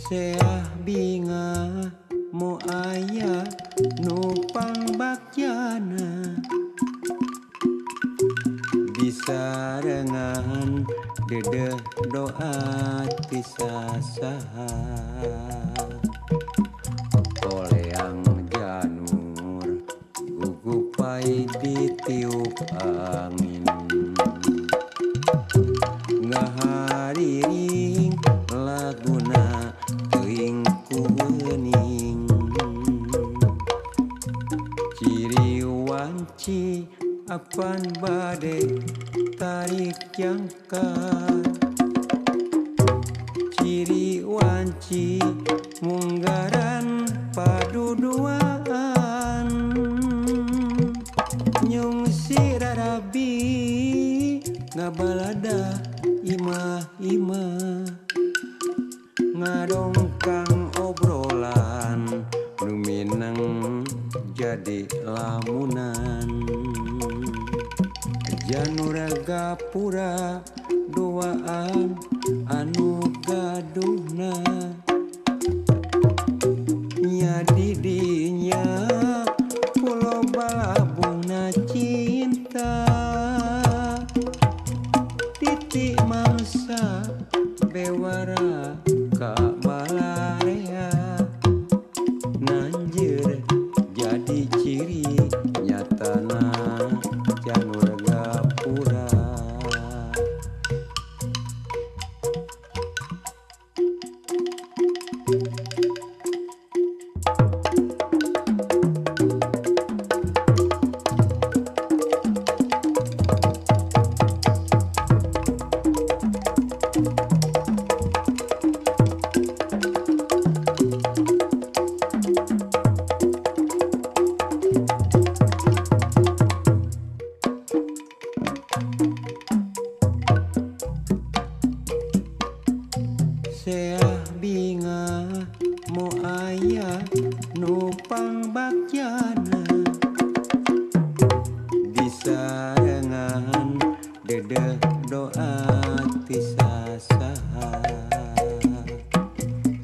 Seah bingah mo aya nu pangbakyana disarengan dedeh doa ti sasaha. Koleang janur gugupai ditiup angin ngahariring laguna teuing ku geuning. Ciri wanci apan bade tarik jangkar, ciri wanci munggaran paduduaan. Nyungsi rarabi ngabalada imah-imah ngadongkang obrolan nu mineng jadi lamunan. Janur gapura duaan anu gaduhna nya didinya pulo balabungna cinta. Titik mangsa bewara ka balarea nanjeur jadi ciri nyatana janur gapura. Seah bingah mo aya nu pangbakyana disarengan dedeh doa ti sasaha.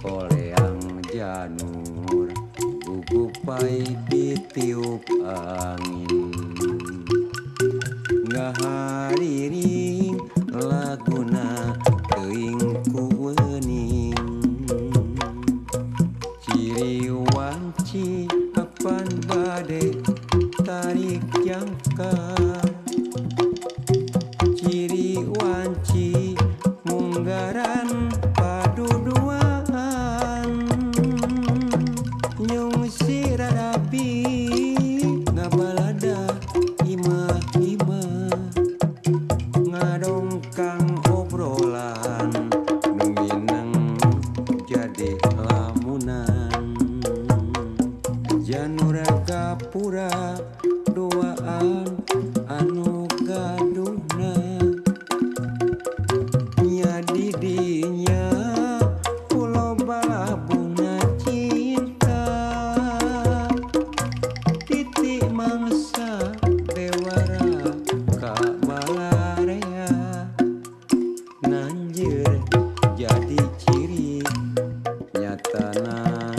Koleang janur gugupai ditiup angin ngahariring laguna teuing ku geuning. Ciri wanci apan bade tarik jangkar, ciri wanci munggaran paduduaan. Nyungsi rarabi ngabalada imah-imah ngadongkang obrolan nu mineng jadi lamunan. Janur gapura duaan anu gaduhna nya didinya pulo balabungna cinta. Titik mangsa bewara ka balarea nanjeur jadi ciri nyatana.